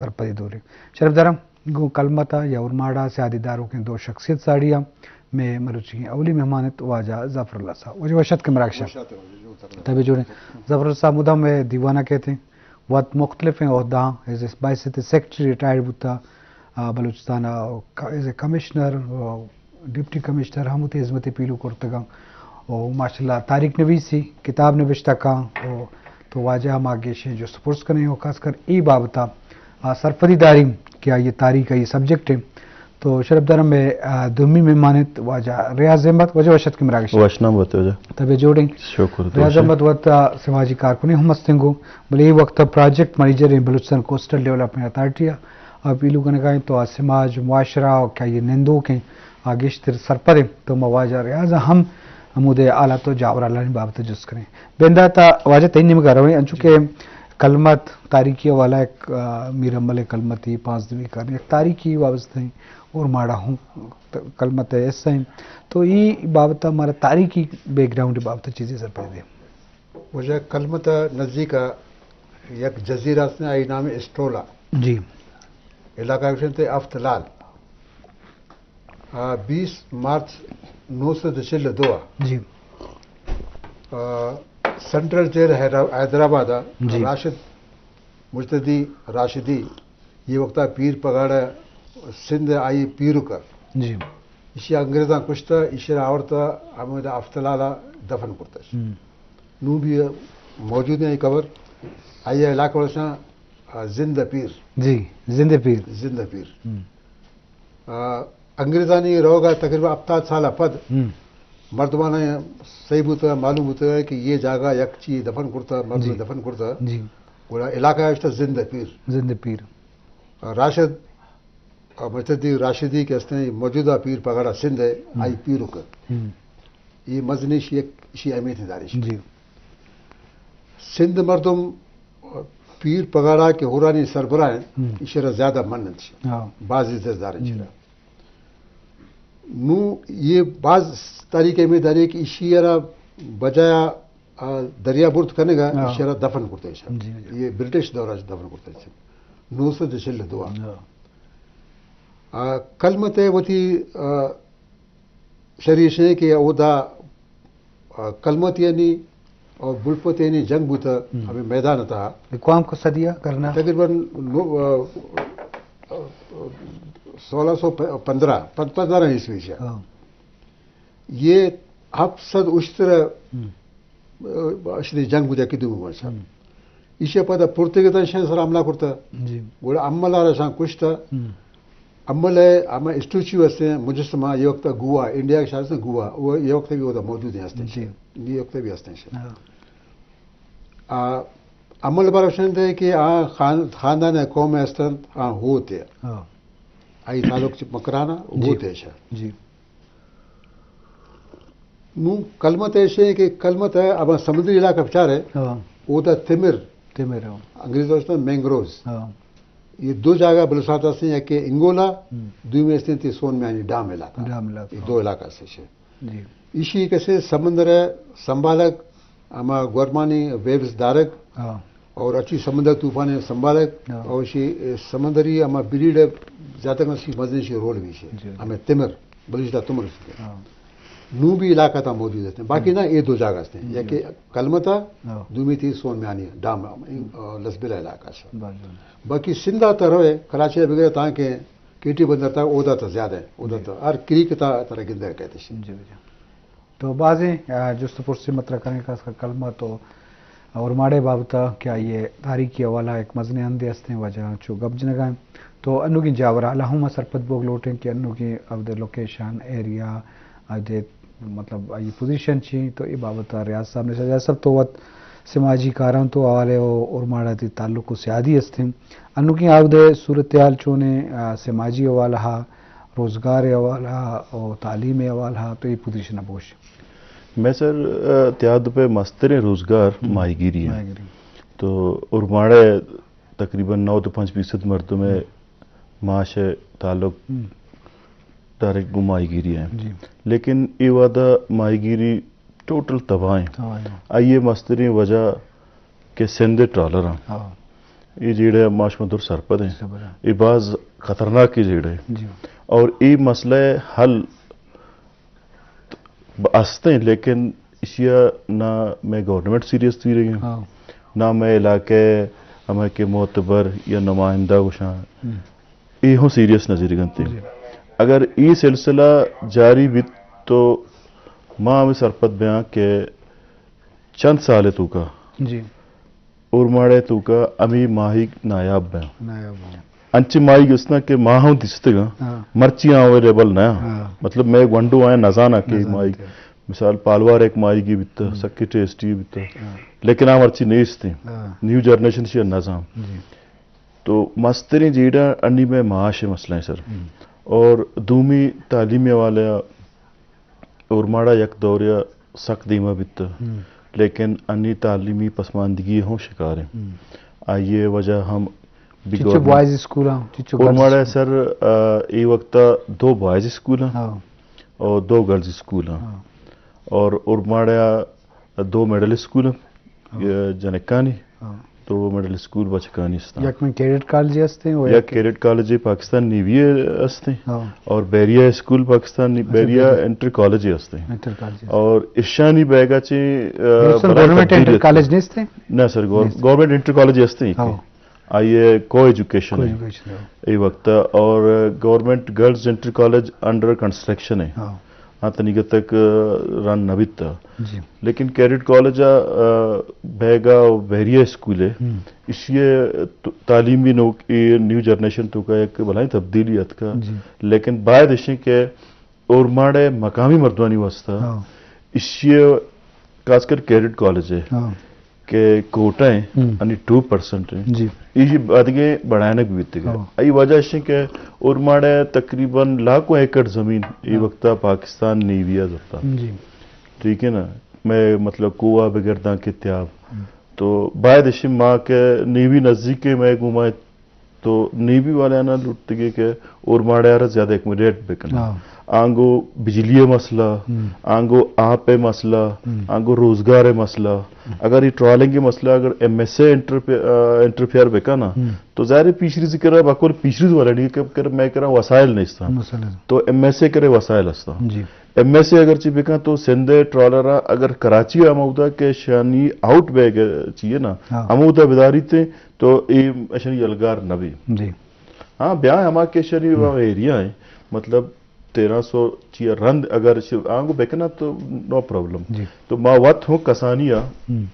سرپدی دوریں۔ شرف دارم گوں کلمت ءَ یا اورماڑہ ءَ سیادی داروکیں دو شخصیت ساڑی ءَ مئے مروچی اولی مہمان اِنت واجہ ظفر اللہ صاحب۔ واجہ وش اتک مراگش ءَ۔ تبے جوڑیں۔ ظفر اللہ صاحب مدام مئے دیوان ءَ کئیت ایں، وت مختلفیں عہدہاں، ایز اے، بحیثیت سیکرٹری ریٹائرڈ بوتا، آ، بلوچستان ءَ، ک-، ایز اے کمشنر، آ، ڈپٹی کمشنر ہم وتی ہزمت پیلو کرتگاں۔ او ماشاءاللہ تاریخ نویسی، کتاب نبشتہ کاں، او تو واجہ ما گیشیں جست پرس کنیں، او خاص کر ای بابتا، آ، سرپدی داریں کہ آئی تاریخ آئی سبجیکٹ ایں۔ تو شرف دارم مئے، آ، دومی مہمان اِنت واجہ ریاض احمد۔ واجہ وش اتک مراگش ءَ۔ وشنام بات واجہ۔ تبے جوڑیں۔ شکر ریاض دوشیں۔ احمد وت، آ، سماجی کارکنے ہم ہستیں گوں، بلے اے وقت پروجیکٹ منیجر ایں بلوچستان کوسٹل ڈیولپمنٹ اتھارٹی ءَ۔ آ پیلو کنگا ایں تو آ سماج، معاشرہ ءُ کہ آئی نندوک ایں، آ گیشتر سرپد ایں۔ تو ما واجہ ریاض ءَ ہم ہمودے حالات ءُ جاورحالانی بابت ءَ جست کنیں۔ بندات ءَ واجہ تئی نیمگ ءَ رویں، انچو کہ کلمت تاریخی حوالہ ءَ، آ، میر حمل کلمتی پانزدہمی قرن یک تاریخی وابستہ ایں، اورماڑہ ہوں کلمت ءِ حصہ ایں۔ تو ای بابت ءَ مارا تاریخی بیک گراؤنڈ بابت ءَ چیزے سرپدی دے۔ واجہ کلمت ءِ نزیک ءَ یک جزیرہ است، آئی نام اسٹولا۔ جی۔ علاقہ گوشنت ہفت لال۔ آ، بیس مارچ نو سد چل دو ءَ، جی۔ آ، سینٹرل جیل حیدرآ-، حیدرآباد ءَ، جی۔ راشد مجتدی راشدی، یہ وقتا پیر پگاڑا سندھ آئی پیرک۔ جی۔ ایشی انگریزاں کشتا، ایشی را آورتا، ہمودا ہفت لال ءَ دفن کرتا۔ ہم۔ نوں بھی موجود ایں قبر، آئی علاقہ والشاں، آ، زندہ پیر۔ جی، زندہ پیر۔ زندہ پیر۔ ہم۔ آ، انگریزانی روگ ءَ تقریباً ہپتاد سال ءَ پد ہم۔ مردماں صحیح بوتا، معلوم بوتا کہ یہ جاگہ یک چی دفن کرتا، مردم جی۔ دفن کرتا۔ جی۔ گڑا علاقہ ءَ اشتا زندہ پیر۔ زندہ پیر۔ آ، راشد، آ، مجتدی راشدی کہ استیں موجودہ پیر پگاڑا سندھ ءِ، ہم۔ آئی پیرک۔ ہم۔ یہ مزنی شی ایک، شی اہمیت داری شی۔ جی۔ سندھ مردم پیر پگاڑا کہ ہورانی سربراہ ایں، ہم۔ ایشرا زیادہ مننت شی۔ ہاں۔ باز عزت دار ایں ہم۔ ایشرا۔ نوں یہ باز تاریخ اہمیت داری کہ ایشی را بجایا، آ، دریا برد کنگا، ہاں۔ ایشرا دفن کرتا ایشرا۔ جی، جی۔ یہ برٹش دورا دفن کرتا ایشرا۔ نو سد چل دو ءَ۔ ہاں۔ آ، کلمت ءِ وتی، آ، شریش ایں کہ اودا، آ، کلمتیانی اور بلپتیانی جنگ بوتا ہم۔ ہمیں میدان تھا۔ یہ کون کو صدی ہے کرنا؟ تقریباً نو-، آ، آ، سولہ سو پندرہ، پن-، پندرہ عیسوی سے۔ ہاں۔ یہ ہفت سد اشتر ہم۔ اشری جنگ بوتا کہ دومی ورشا۔ ہم۔ ایشی پدا پرتگیزاں شہ سر حملہ کرتا۔ جی۔ گڑا امل آرا شان کشتا۔ ہم۔ امل ءِ ہما اسٹوچو ہستیں، مجسمہ، یہ وقت گوا، انڈیا کے شاید سے گوا، وہ یہ وقت بھی ہوتا موجود ہیں ہستیں۔ جی۔ یہ وقت بھی ہستیں شہ۔ ہاں۔ آ، امل بارا شنتے کہ آ خان-، خاندان قوم ہستن، آ ہوتے۔ ہاں۔ آئی تعلق چ مکرانا جی۔ ہوتے شہ۔ جی۔ نوں کلمت ایشی کہ کلمت ءِ ابا سمندری علاقہ بچارے، ہاں۔ اودا تمر، تمر، ہاں۔ انگریزی ءَ گوشتن مینگروز۔ ہاں۔ یہ دو جاگہ بلوچستان ءَ ہستیں، یک انگولا، ہم۔ دومی ہستیں تی سون میانی ڈام علاقہ۔ ڈام علاقہ، یہ ہاں۔ دو علاقہ ہستیں۔ جی۔ ایشی کسے سمندر ءِ سنبھالگ، ہما گورمانی ویوز دارگ، ہاں۔ اور اچھی سمندر طوفان سنبھالگ، ہاں۔ اور ایشی سمندری ہما بریڈ زیادہ کنسی مزنی شی رول بھی شے۔ جی، جی۔ ہمیں تمر، بلوچستان تمر شے۔ ہاں۔ نوں بھی علاقہ تا موجود ہستیں۔ باقی ہم۔ نہ، یہ دو جاگہ ہستیں۔ جی۔ یک کلمتا، ہاں۔ دومی تی سون میانی ڈام، آ، لسبیلہ علاقہ شے۔ بس، بس۔ باقی سندھا تا روے، کراچی بگرے تاں کہ کیٹی بندر تا، اودا تا زیادہ ہے۔ اودا جی۔ تا ہر کریک تا ترا گندے کہتے شے۔ جی، جی۔ تو بازیں، آ، جست و پرسی مطرح کنیں، خاص کر کلمہ تو اورماڑے بابتا کہ آئی تاریخی حوالہ ایک مزنیں ہندے ہستیں، واجہ چو گپ جنگا ہیں۔ تو انوگیں جاور حالا ہم سرپد بوگ لوٹیں کہ انوگیں اودا لوکیشن، ایریا، اودا مطلب آئی پوزیشن چی، تو اے بابت ریاض صاحب نے، ریاض صاحب تو وت سماجی کاراں تو حوالے و اورماڑا تی تعلق و سیادی ہستیں۔ انوگیں اودا صورتحال چونیں، آ، سماجی حوالہ، روزگار حوالہ و تعلیم حوالہ تو اے پوزیشن بوش۔ میں سر، آ، تیاد پہ مستریں روزگار ہم۔ ماہی گیری ہے۔ ماہی گیری۔ تو اورماڑے تقریباً نود پنچ فیصد مردم ہے ہم۔ معاش ءِ تعلق ہم۔ ڈائریکٹ گوں ماہی گیری ءَ۔ جی۔ لیکن اے وہد ءَ ماہی گیری ٹوٹل تباہ ایں۔ تباہ ایں۔ آئی ءِ مستریں وجہ کہ سندھ ءِ ٹرالر ایں۔ ہاں۔ اے جیڑہ ما شما در سرپد ایں۔ سرپد ایں۔ اے باز خطرناک جیڑہ اے۔ جی۔ اور اے مسئلہ حل است ایں، لیکن ایشی ءَ نہ مئے گورنمنٹ سیریس زیرگ ایں، ہاں۔ نہ مئے علاقہ ءِ ہما کہ معتبر یا نمائندہ گوشاں، ہم۔ اے ہوں سیریس نہ زیرگ اَنت۔ جی۔ اگر اے سلسلہ جاری بیت تو ما ہمے سرپد بیاں کہ چند سال ءِ توکا، جی۔ اورماڑہ ءِ توکا ہمے ماہیگ نایاب بیاں۔ نایاب بیاں۔ انچیں ماہیگ استاں کہ ما ہوں دیستگاں، ہاں۔ مرچی آ اویلیبل نہ آں۔ ہاں۔ مطلب، مئے گونڈو آیاں نزاناں کہ نزاناں ماہیگ، کہ۔ مثال، پالوار ءَ یک ماہیگے بیتہ، ہم۔ سکیں ٹیسٹی بیتہ۔ ہاں۔ لیکن آ مرچی نیست ایں۔ ہاں۔ نیو جنریشن ایشی ءَ نزانت۔ جی۔ تو مستریں جیڑہ انی مئے معاش ءِ مسئلہ ایں سر۔ ہم۔ اور دومی تعلیمی حوالہ ءَ اورماڑہ یک دورے ءَ سک دیما بیتہ، ہم۔ لیکن انی تعلیمی پسماندگی ہوں شکار ایں۔ ہم۔ آئی ءِ وجہ ہم چچو بوائز اسکول آں، چچو گرلز اورماڑہ اسکول؟ سر، آ، اے وقت ءَ دو بوائز اسکول آں، ہاں۔ اور دو گرلز اسکول آں۔ ہاں۔ اور اورماڑہ دو مڈل اسکول ایں، ہاں۔ جنکانی، ہاں۔ دو مڈل اسکول بچکانی استاں۔ یک میں کیڈٹ کالج ہستیں، یک کیڈٹ کالج پاکستان نیوی ہستیں، ہاں۔ اور بحریہ اسکول پاکستان نی-، اچھا، بحریہ بحریہ۔ انٹر کالج ہستیں۔ انٹر کالج۔ اور ایشانی بیگا چے، آ، ہندوستان برائے گورنمنٹ تبدیل انٹر ہستیں۔ کالج نیستیں؟ نہ سر، گور-، نیست۔ گورنمنٹ انٹر کالج ہستیں۔ ہاں۔ آئی ءِ کو ایجوکیشن کو ایں۔ ایجوکیشن ایں۔ اے وقت ءَ اور گورنمنٹ گرلز انٹر کالج انڈر کنسٹرکشن ایں۔ ہاں۔ آ تنیگت تک رن نہ بیتہ۔ جی۔ لیکن کیڈٹ کالج ءَ، آ، بیگا و بحریہ اسکول ایں۔ ہم۔ ایشی ءِ تو-، تعلیمی نوک اے نیو جنریشن توکا یک بلاہیں تبدیلی اتکہ۔ جی۔ لیکن باید ایشیں کہ اورماڑہ ءِ مقامی مردمانی واسطہ ہاں۔ ایشی ءِ خاص کر کیڈٹ کالج ایں ہاں۔ کہ کوٹہ ایں، ہم۔ یعنی ٹو پرسنٹ ایں۔ جی۔ ایشی ءَ دگہ بڑھائینگ بیتگ۔ ہاں۔ اے وجہ اش کہ اورماڑہ ءَ تقریباً لاکھوں ایکڑ زمین اے ہاں۔ وقت ءَ پاکستان نیوی ءَ زرتہ۔ جی۔ ٹھیک ہے نا؟ مئے مطلب کوہ ءَ بگر دانکہ تیاب۔ ہم۔ تو باید اش ما کہ نیوی نزدیک ایں مئے گوما، تو نیوی والے آناں لوٹتگی کہ اورماڑہ ءَ را زیادہ اکوموڈیٹ بکن۔ ہاں۔ آنگو بجلی ءِ مسئلہ، ہم۔ آنگو آپ ءِ مسئلہ، ہم۔ آنگو روزگار ءِ مسئلہ۔ ہم۔ اگر اے ٹرالنگ ءِ مسئلہ اگر ایم ایس اے انٹرفی-، آ، انٹرفیئر بکن نا، ہم۔ تو ظاہر ہے پیشریز کرا بقول پیشریز والا نہیں کہ کر میں کرا وسائل نیستاں۔ مسئلہ۔ تو ایم ایس اے کرے وسائل ہستاں۔ جی۔ ایم ایس اے اگر چی بکن تو سندھ ءِ ٹرالر اگر کراچی ءَ ہمودا کہ شانی آؤٹ بیگ چی ایں نا، ہاں۔ ہمودا بداریت تو اے اشانی یلگار نہ بی۔ جی۔ ہاں، بیا ہما کہ اشانی ہم۔ ایریا ایں، مطلب تیرہ سو چیا رند اگر ش-، آنگو بکنا تو نو پرابلم۔ جی۔ تو ما وت ہوں کسانی آ، ہم۔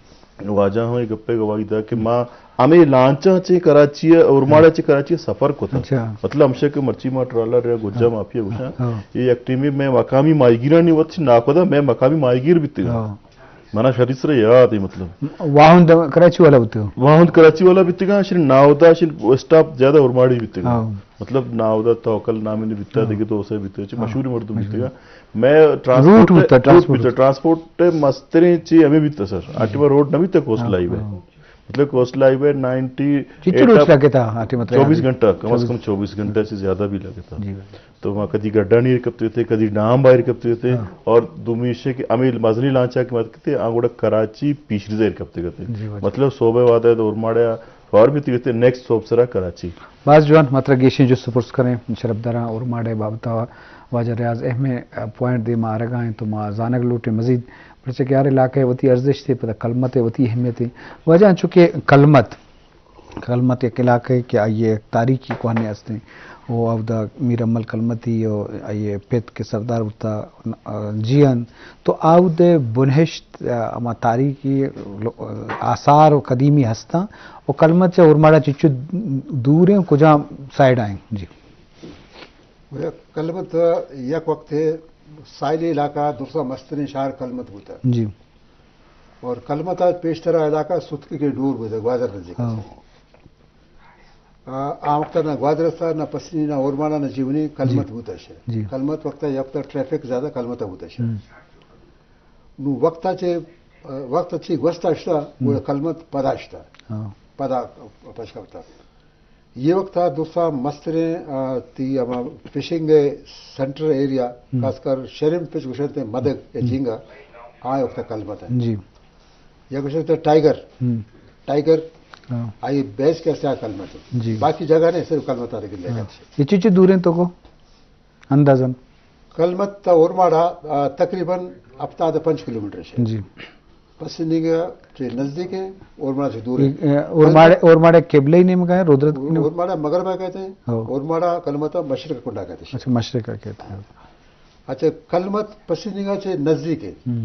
واجہ ہوں اے گپے گواہی دا کہ ہم۔ ما ہمے لانچاں چے کراچی ءَ، اورماڑہ ہم۔ چے کراچی ءَ سفر کتا۔ اچھا۔ مطلب ہمشہ کہ مرچی ما ٹرالر یا گجا ہاں۔ مافیا گوشاں، ہاں۔ اے یک ٹیمے مئے مقامی ماہیگیرانی وت چہ ناکودا مئے مقامی ماہیگیر بیتگاں۔ ہاں۔ منا شری سر یاد ایں مطلب۔ واہند کراچی والا بیتگاں۔ واہند کراچی والا بیتگاں، شری ناودا شری اسٹاپ زیادہ اورماڑی بیتگاں۔ ہاں۔ مطلب ناودا توکل نامی نے بیتا، ہاں۔ دگہ دو سے بیتا، چہ ہاں۔ مشہوری مردم مشہور۔ بیتگاں۔ مئے روٹ ٹرانسپورٹ، بیتا، روٹ ٹرانسپورٹ۔ بیتا، ٹرانسپورٹ مستریں چی ہمے بیتا سر۔ جی۔ آٹی ما روڈ نہ بیتا کوسٹل ہاں، ہائی وے۔ ہاں۔ مطلب کوسٹل ہائی وے نائنٹی چچو ایٹ روچ لگتا، آٹی مطلب چوبیس گھنٹہ، کم از چوبیس۔ کم چوبیس گھنٹہ سے زیادہ بھی لگتا۔ جی۔ تو ما کدی گڈانی ایر کپتے تھے، کدی ڈام باہر کپتے تھے، ہاں۔ اور دومی ایشی کہ ہمے مزنی لانچا کہ مت کتے، آ گوڑا کراچی پیشریز ایر کپتے کتے۔ جی، واجہ۔ مطلب صوبہ وادہ دور ماڑے سوار بیتے کتے، نیکسٹ صوب سرا کراچی۔ باز جوان، مطلب گیشیں جست پرس کریں، شرفداراں اورماڑہ بابت واجہ ریاض اہمیں پوائنٹ دیما آرگا ایں تو ما زانگ لوٹیں مزید، پرچہ کہ ہر علاقہ وتی ارزشت ایں، پدا کلمت وتی اہمیت ایں۔ واجہ انچو کہ کلمت، کلمت یک علاقہ ایں کہ آئی ءِ تاریخی کوہنیں است ایں۔ او اودا میر امل کلمتی او آئی ءِ پت کہ سردار بوتا، آ، جیئند، تو آودے بنہشت، آ، ہما تاریخی لو-، آثار و قدیمی ہستاں۔ و کلمت چہ اورماڑہ چچو دور ایں، کجام سائیڈ ءَ ایں؟ جی۔ کلمت یک وقت ساحلی علاقہ درسا مستریں شہر کلمت بوتا۔ جی۔ اور کلمت ءَ پیشترا علاقہ ستک کے ڈور بوتا، گوادر نزدیک۔ ہاں۔ آ، آ وقت نہ گوادر است، نہ پسنی، نہ اورماڑہ، نہ جیونی، کلمت جی۔ بوتا شے۔ جی۔ کلمت وقت یک وقت ٹریفک زیادہ کلمت بوتا شے۔ ہم۔ نو وقت چے، آ، وقت چے گوستا اشتا، ہم۔ وہ کلمت پدا اشتا۔ ہاں۔ پدا پشکا بوتا۔ یہ وقت درسا مستریں، آ، تی ہما فشنگ سینٹر ایریا، ہم۔ خاص کر شرم فش گوشنتے مدگ یا ہم۔ جینگا، آ وقت کلمت ایں۔ جی۔ یا گوشنتے ٹائیگر۔ ہم۔ ٹائیگر ہاں۔ آئی بیس کہ است کلمت۔ جی۔ باقی جگہ نے صرف کلمت آ رہی ہاں۔ یہ چچے دور ہیں تو کو؟ اندازاً؟ کلمت تا اورماڑا، آ، تقریباً ہفتاد پنچ کلومیٹر ہے۔ جی۔ پسنیگا چے نزدیک ہے، اورماڑا سے دور ہے۔ یہ، اے، اورماڑے، اورماڑے قبلہ ہی نیمگا ہے، رودرت کی نیم-، اورماڑا مغرب کہتے ہیں، ہاں۔ اورماڑا کلمت مشرق کنڈا کہتے ہیں۔ اچھا، مشرق کہتے ہیں۔ اچھا، کلمت پسنیگا چے نزدیک ہے۔ ہم۔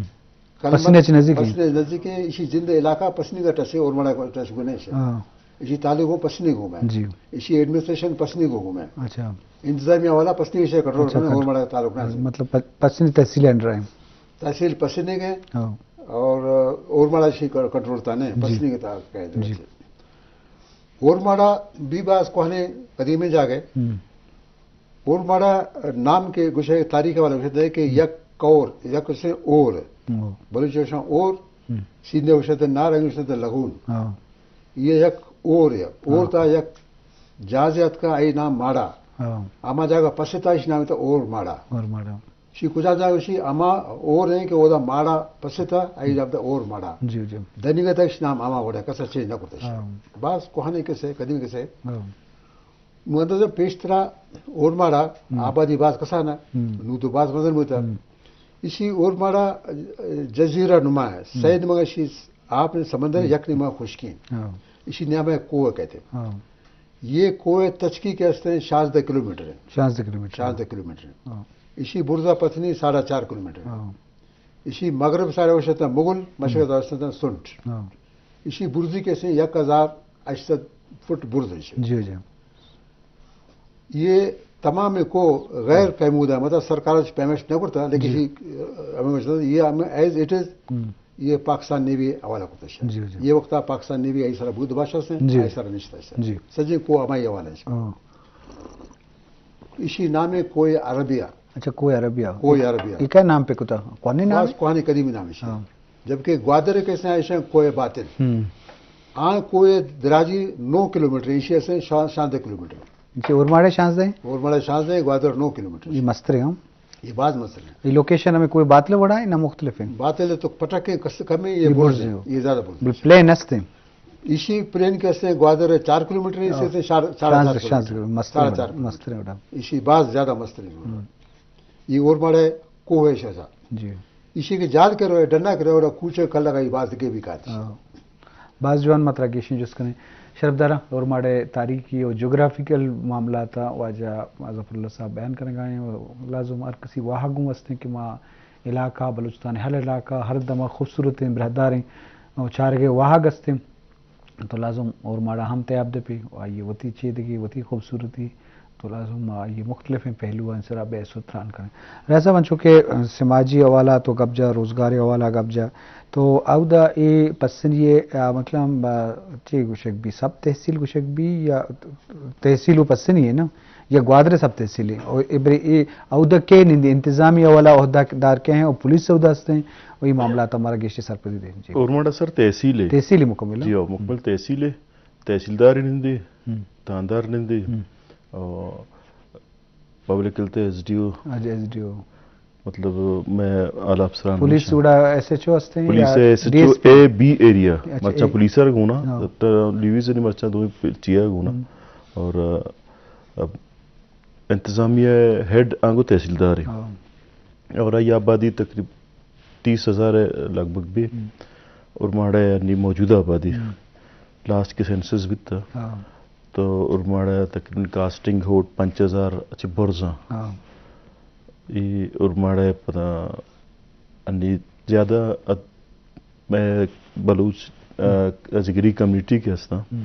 کلمت پسنیگا چے نزدیک ہے۔ پسنیگا نزدیک ہے، اسی جند علاقہ پسنیگا ٹسے، اورماڑا ٹس گنے سے۔ ہاں۔ اسی تعلق وہ پسنیگو میں۔ جی۔ اسی ایڈمنسٹریشن پسنیگو میں۔ اچھا۔ انتظامیہ والا پسنیگے سے کنٹرول اچھا، کرنے، کنٹرول۔ اورماڑا تعلق نہ ہے۔ مطلب پ-، پسنی تحصیل انڈر ہے۔ تحصیل پسنیگے۔ ہاں۔ اور اورماڑا سی کنٹرول تانے، جی۔ پسنیگے تا قید جی۔ ہے۔ اورماڑا بھی باز کوہنے قدیمی جاگے۔ ہم۔ اورماڑا نام کے گوشے تاریخ والا گوشے کہ ہم۔ یک کور، یک سے اور۔ ہم۔ بلوچ گوشاں اور، ہم۔ سیندے گوشے تے نار، انگریز گوشے تے لغون۔ ہاں۔ یہ یک اور ہے۔ اور ہاں۔ تا یک جہازے اتکا، اے نام ماڑا۔ ہاں۔ اما جاگہ پستا، اسی نام تا اورماڑا۔ اورماڑا۔ شی کجا جاگہ؟ شی اما اور ہیں کہ اودا ماڑا پستا، اے نام تا اورماڑا۔ جی، جی۔ دنیگا تک شی نام اما وڑا، کسا چینج نہ کرتا شی۔ ہاں۔ باز کوہنے کسے، قدیم کسے۔ ہاں۔ نو اندازہ پیشترا اورماڑا ہم۔ آبادی باز کسانا، ہم۔ نو تو باز مزن ہوتا۔ ہم۔ اسی اورماڑا، اے، جزیرہ نما ہے۔ ہم۔ سید مگا شی آپ نے سمندر ہم۔ یک نیمہ خشکیں۔ ہاں۔ اسی نیمہ کوہ کہتے ہیں۔ ہاں۔ یہ کوہ تچکی کے استے شانزدہ کلومیٹر ہے۔ شانزدہ کلومیٹر۔ شانزدہ کلومیٹر ہے۔ ہاں۔ اسی برزا پتنی ساڑھا چار کلومیٹر ہے۔ ہاں۔ اسی مغرب ساڑھے وشتا مغل، مشرق ہم۔ ساڑھے وشتا سنٹ۔ ہاں۔ اسی برزی کے سے یک ہزار ہشت سد فٹ برز ہے۔ جی، جی۔ یہ تمام کو غیر ہم۔ پیمودہ، مطلب سرکار سے پیمنٹ نہ کرتا، لیکن جی۔ یہ، ہمیں مشورہ، یہ ہمیں ایز اٹ از، ہم۔ یہ پاکستان نیوی حوالہ کرتا ہے۔ جی، جی۔ یہ وقت پاکستان نیوی ایسا بود بادشاہ سے، جی۔ ایسا نشتا ہے۔ جی۔ سجے کو ہمارے حوالے سے۔ ہاں۔ اسی نام ہے کوہ عربیہ۔ اچھا، کوہ عربیہ۔ کوہ عربیہ۔ یہ کیا نام پہ کتا؟ کوہنی نام باز ہے؟ کوہنی قدیمی نام ہے۔ ہاں۔ جبکہ گوادر کے سے ایسے کوہ باطل۔ ہم۔ آ کوہ دراجی نو کلومیٹر، اسی ایسے شا-، شانزدہ کلومیٹر۔ اچھا، اورماڑے شانزدہ ہیں؟ اورماڑے شانزدہ ہیں، گوادر نو کلومیٹر۔ یہ مستر ہیں ہم؟ یہ باز مستر ہیں۔ یہ لوکیشن ہمیں کوہ باطل وڑا ہے، نہ مختلف ہیں؟ باطل ہے تو پٹک کے کس-، کم ہے، یہ یہ برز برز ہے۔ ہے، یہ زیادہ برز ہے۔ بل پلین ہستے ہیں؟ اسی پلین کے سے گوادر چار کلومیٹر ہے، اسی ہاں۔ سے چار، ساڑھے چار شانزدہ، کلومیٹر۔ شانزدہ کلومیٹر، مستر ساڑھے وڑا، چار۔ مستر وڑا۔ اسی باز زیادہ مستر ہے۔ ہم۔ یہ اورماڑے کوہ ہے شاہ۔ جی۔ ایشی کہ جال کرو، ڈنا کرو، اور کوچہ کلگا ای باز کے بھی کاتی۔ ہاں۔ باز جوان مترا گیشیں جست کنیں۔ شرفدارا، اورماڑے تاریخی و جغرافیکل معاملات واجہ ظفر اللہ صاحب بیان کرنگا ہیں، و لازم ہر کسی واہگ ہوں ہستیں کہ ما علاقہ، بلوچستان ہر علاقہ، ہر دمہ خوبصورتیں، براہداریں، و چارگے واہگ ہستیں۔ تو لازم اورماڑا ہم تیاب دپی، و آئی وتی چیدگی، وتی خوبصورتی، تو لازم ما آئی مختلفیں پہلوان سرا بحث و تران کنیں۔ رہ صاحب، انچو کہ سماجی حوالہ تو گپ جا، روزگار حوالہ گپ جا، تو اودا اے پسنی اے، آ، مطلب، آ، چی گوشگ بی، سب تحصیل گوشگ بی یا تحصیل و پسنی ہے نا؟ یا گوادر سب تحصیل ہے؟ اور ابری اے اودا کے نندی، انتظامی حوالہ عہدہ دار کے ہیں اور پولیس اودا ہستے ہیں، اور یہ معاملات ہمارا گیشتر سرپدی دیں۔ جی۔ اورماڑا سر تحصیل ہے۔ تحصیل ہے مکمل، جی، ہاں؟ ہاں، مکمل تحصیل ہے۔ تحصیلدار ہی نندے، ہم۔ تھاندار نندے، ہم۔ اور پبلک ہیلتھ ایس ڈی او، ہاں جی، ایس ڈی او۔ مطلب، میں اعلیٰ افسران پولیس نشان۔ گڑا ایس ایچ او ہستے ہیں پولیس یا ایس ایچ او ڈی ایس پی؟ اے بی ایریا۔ اچھا، مرچاں اے۔ پولیس ار گونا، ہاں۔ ڈویژن مرچاں دو چیا گونا۔ ہم۔ اور، آ، اب انتظامیہ ہیڈ آنگو تحصیلدار ہے۔ ہاں۔ اور آئی آبادی تقریب تیس ہزار ہے لگ بھگ بھی۔ ہم۔ اورماڑے یعنی موجودہ آبادی۔ ہم۔ لاسٹ کے سینسس بیتا۔ ہاں۔ تو اورماڑے تقریباً کاسٹنگ ہوٹ پنچ ہزار اچھے برزاں۔ ہاں۔ ای اورماڑے پدا انی زیادہ ات-، میں بلوچ، آ، ہم۔ ازگری کمیونٹی کے ہستاں۔ ہم۔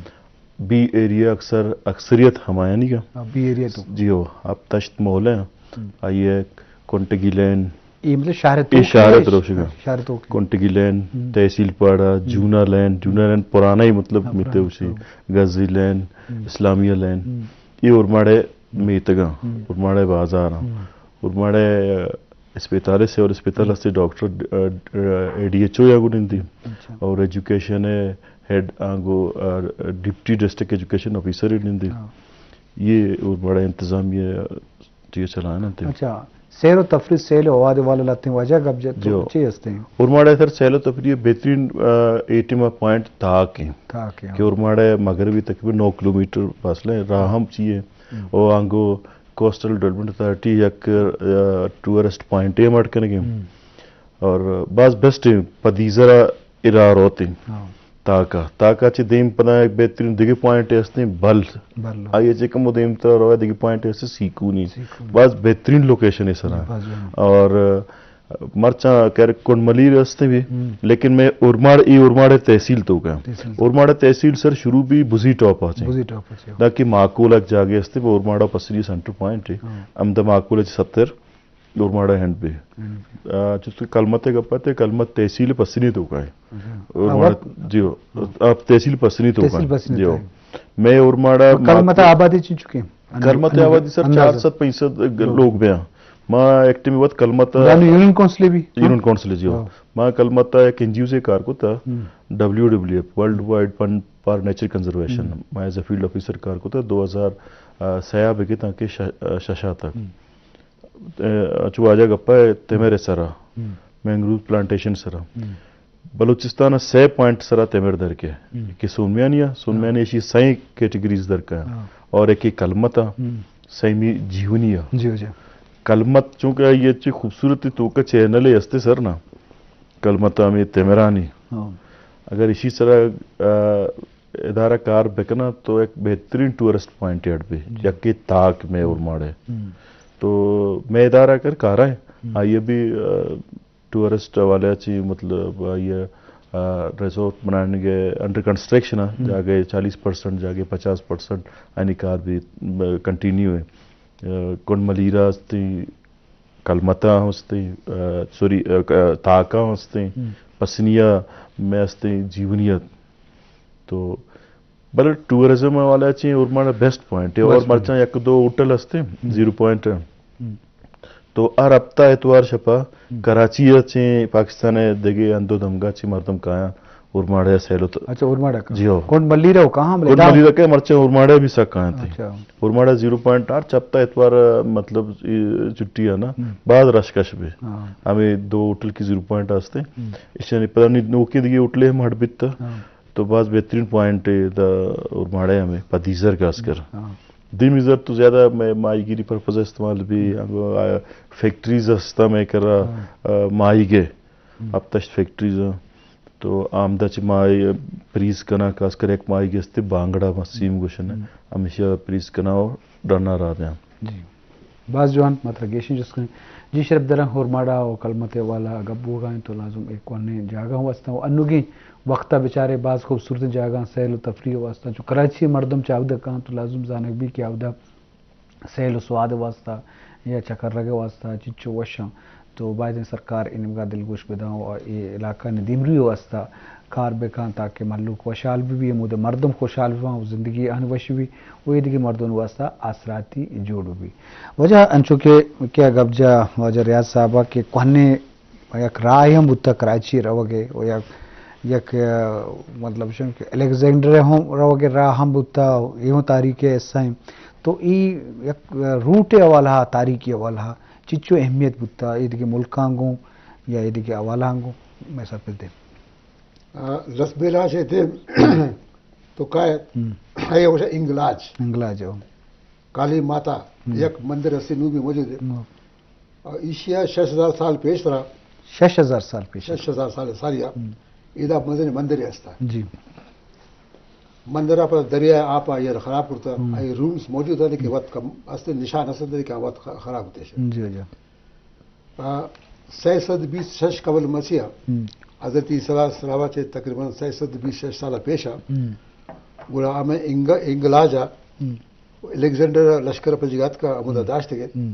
بی ایریا اکثر، اکثریت ہمایانی کا۔ ہاں، بی ایریا تو۔ جی ہو، آپ تشت مول ہیں۔ ہم۔ آئیے کنٹگی لین۔ یہ مطلب شہر تو اے شہر ہے، تروشگا۔ شہر تو۔ کنٹگی لین، ہم۔ تحصیل پاڑا، ہم۔ جونا لین، جونا لین پرانا ہی مطلب ہاں، میتے پرانا، اسی ہاں۔ غازی لین، ہم۔ اسلامیہ لین۔ ہم۔ یہ اورماڑے ہم۔ میتگاں، ہم۔ اورماڑے بازاراں، ہم۔ اورماڑے اسپتال، سول اسپتال ہستے ڈاکٹر، آ، آ، ڈی ایچ او یا گو نندی۔ اچھا۔ اور ایجوکیشن ہے، ہیڈ آنگو، آ، ڈپٹی ڈسٹرکٹ ایجوکیشن آفیسر ہی نندی۔ ہاں۔ یہ اورماڑے انتظامیہ ٹی چلائیں انت۔ اچھا، سیر و تفریح، سیل و ہواد والا لہتیں واجہ گپ جت، تو جیو۔ چی ہستیں؟ اورماڑہ سر سیل و تفریح بہترین، آ، اے ٹیم ءَ پوائنٹ تاک ہیں۔ تاک ہیں، کہ ہاں۔ اورماڑہ مغربی تقریباً نو کلومیٹر فاصلہ ہے، راہ ہم چی ہے۔ ہم۔ او آنگو کوسٹل ڈیولپمنٹ اتھارٹی یک، آ، ٹورسٹ پوائنٹ ہے مڑ کنگے۔ ہم۔ اور باز بیسٹ ہیں، پدیزرا ارا روت ہیں۔ ہاں۔ تاکا، تاکا چہ دیم پدا یک بہترین دگہ پوائنٹ ہستیں بل۔ بل۔ آئی چہ کمو دیم تر روئے دگہ پوائنٹ ہستیں سیکونی۔ سیکونی۔ باز بہترین لوکیشن ہے سرا۔ جی، باز بہترین۔ اور مرچاں کر کنڈ ملیر ہستیں بھی، ہم۔ لیکن میں اورماڑ، ای اورماڑ تحصیل تو کا۔ تحصیل۔ اورماڑ تحصیل سر شروع بھی بزی ٹاپ آچے۔ بزی ٹاپ آچے۔ دا کہ معقول ایک جاگے ہستے، وہ اورماڑا پسری سینٹر پوائنٹ ہے۔ ہاں۔ ہم دا معقول ہے ستر۔ اورماڑا ہینڈ بے۔ ہینڈ بے۔ آ، چست کلمت ءِ گپ ءَ تے، کلمت تحصیل پسنی تو کا ہے۔ اچھا۔ اورماڑا، آ، وقت جی ہو۔ ہاں۔ آپ تحصیل پسنی تو کا تحصیل ہے۔ پسنی جی تو ہو۔ ہے۔ میں اورماڑا تو کلمت مات-، آبادی چی چکے ہیں؟ کلمت اندازہ۔ آبادی سر اندازہ۔ چار سد پنچ سد لوگ۔ لوگ بیا۔ ما ایک ٹیم وقت کلمت یعنی یونین کونسل بھی؟ یونین کونسل جی ہو۔ ہاں۔ ما کلمت ایک این جی او سے کار کو تھا، ہم۔ ڈبلیو ڈبلیو ایف، ورلڈ وائڈ فنڈ فار نیچر کنزرویشن۔ ہم۔ ما ایز اے فیلڈ آفیسر کار کو تھا، دو ہزار سیاہ بگے تاکہ ش-، ششا تک۔ ہم۔ ء، چو واجہ گپا ہے تمر سرا، ہم۔ مینگروو پلانٹیشن سرا۔ ہم۔ بلوچستان ء سئے پوائنٹ سرا تمر در کے۔ ہم۔ کہ سونمیانی ء، سونمیانی ہاں۔ ایشی سئیں کیٹیگریز در کا۔ ہاں۔ اور ایک کلمت ء، ہم۔ سیمی جیونی ء۔ جی، جی۔ کلمت چونکہ یہ چی خوبصورتی تو کا چینل ہے استے سر نا۔ کلمت ہمیں تمرانی۔ ہاں۔ اگر اسی سرا، آ، ادارہ کار بکناں تو ایک بہترین ٹورسٹ پوائنٹ ایڈ بی، جی۔ یکے تاک میں اورماڑے۔ ہم۔ تو میں ادارہ کر کارا ہے۔ ہم۔ آئیے بھی، آ، ٹورسٹ حوالے چی مطلب آئیے، آ، ریزورٹ بنانے کے انڈر کنسٹرکشن ہے، ہم۔ جاگے چالیس پرسنٹ، جاگے پچاس پرسنٹ آنی کار بھی، م-، کنٹینیو ہے۔ آ، کنڈ ملیرا ہستی، کلمتاں ہستی، آ، سوری، آ، ک-، تاکاں ہستی، ہم۔ پسنیا میں ہستی، جیونیت۔ تو بلے ٹورازم والا چیں اورماڑا بیسٹ پوائنٹ ہے۔ اور بیسٹ پوائنٹ۔ مرچاں یک دو ہوٹل ہستے، ہم۔ زیرو پوائنٹ ہے۔ ہم۔ تو ہر ہفتہ اتوار شپا ہم۔ کراچی ء چیں پاکستان ء دگہ ہند و دمگا چیں مردم کایاں اورماڑا سیل و ت-، اچھا، اورماڑا کا؟ جی ہو۔ کنڈ ملیرا ہو کہاں؟ کنڈ ملیرا کے مرچاں اورماڑا بھی سکا ہیں تھے۔ اچھا۔ اورماڑا زیرو پوائنٹ آٹھ ہفتہ اتوار، مطلب، ای، چھٹی ہے نا، ہم۔ بعد رش کش بھی۔ ہاں۔ ہمیں دو ہوٹل کی زیرو پوائنٹ ہستے۔ ہم۔ اس نے پتہ نہیں نوکیں دگہ ہوٹلے ہم ہٹ بیتا۔ ہاں۔ تو باز بہترین پوائنٹ ہے دا اورماڑے ہمیں پدیزر خاص کر۔ ہاں۔ دیمی زر تو زیادہ میں ماہی گیری پرپز استعمال بھی، ہم۔ آ، فیکٹریز ہستا میں کرا، ہاں۔ آ، ماہی گے۔ ہم۔ اب تشت فیکٹریز ہیں۔ تو آمدہ چہ ماہی پریز کنا، خاص کر یک ماہی گے استے بانگڑا مسیم گوشن۔ ہم۔ ہمیشہ پریز کنا اور ڈنا را دیاں۔ جی۔ باز جوان، ما ترا گیشیں جست کنیں۔ جی شرپ دراں، اورماڑا و کلمت ء حوالہ ء گپ بوگا انت تو لازم ایک کوہنیں جاگہ واسطہ و انوگیں وقت ء بچارے باز خوبصورت جاگہ سیل و تفریح واسطہ چو کراچی ء مردم چاودہ کاں تو لازم زانگ بی کہ اودا سیل و سواد واسطہ یا چکرگ واسطہ چچو وشاں تو باید انت سرکار اے نیمگا دلگوش بداں و اے علاقہ نی دیمروی واسطہ کار بکاں تاکہ مھلوک وشحال بہ بی، ہمودے مردم خوشحال بہ باں و زندگی آنی وش بی و ایدگہ مردم واسطہ آسراتی جوڑ بہ بی۔ واجہ انچو کہ، کہ گپ جا واجہ ریاض صاحبہ کہ کوہنیں یک راہ ہم بوتا کراچی روگے و یک، یک، مطلب شن کہ الیگزینڈر ہم روگے راہ ہم بوتا، ایہوں تاریخ حصہ ہیں۔ تو ای یک روٹ حوالہ، تاریخی حوالہ چچو اہمیت بوتا ایدگہ ملکاں گوں یا ایدگہ حوالہاں گوں؟ میں سرپد دے۔ آ، لس بیلاش ہے دے تو کائے، ہم۔ ہے وہ انگلاج۔ انگلاج ہو۔ کالی ماتا ہم۔ یک مندر اسے نو بھی موجود ہے۔ ہم۔ اور ایشیا شش ہزار سال پیش ترا۔ شش ہزار سال پیش۔ شش ہزار سال ساریا۔ ہم۔ ایدا مزن مندر ہستا۔ جی۔ مندر پر دریا آپ آئی خراب کرتا۔ ہم۔ آئی رومز موجود ہے لیکن وقت کم استے نشان استے کہ وقت خ-، خراب ہوتے ہیں۔ جی، جی۔ آ، سئے سد بیست شش قبل مسیح ء ہم۔ حضرت عیسی علیہ السلام ء چہ تقریباً سئے سد بیست شش سال ء پیش ء ہم۔ گڑا ہمے انگ-، انگلاج ء ہم۔ الیگزینڈر ء لشکر ء پجگ ء اتک ء ہمودا ہم۔ داشتگ ات۔ ہم۔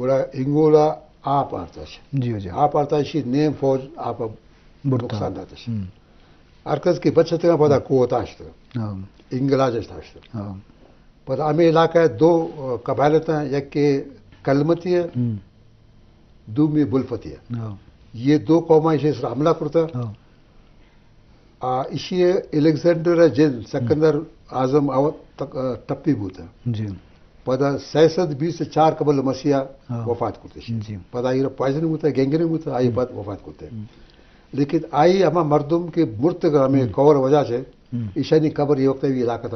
گڑا انگول ء آپ آرتش۔ جی، جی۔ آپ آرتش، نیم فوج آپ ء برتا۔ نقصان داتش۔ ہم۔ ہر کس کہ بچتگ ء پدا ہم۔ کوہ ء تاشتگ۔ ہاں۔ انگلاج ء تاشتگ۔ ہاں۔ پدا ہمے علاقہ ء دو، آ، قبائل اتاں، یکے کلمتی ء، ہم۔ دومی بلفتی ء۔ ہاں۔ یہ دو قوماں ایشی سر حملہ کرتا۔ ہاں۔ آ، ایشی الیگزینڈر ء جند ہم۔ سکندر اعظم او تک-، آ، ٹپی بوتا۔ جی۔ پدا سئے سد بیست چار قبل مسیح ءَ ہاں۔ وفات کرتے۔ جی۔ پدا آئی را پوائزن ہوتا، گینگرین ہوتا، آئی ہم۔ پد وفات کرتے۔ ہم۔ لیکن آئی ہما مردم کہ مرتگ ہمیں ہم۔ کور وجہ سے، ہم۔ ایشانی قبر یہ وقت بھی علاقہ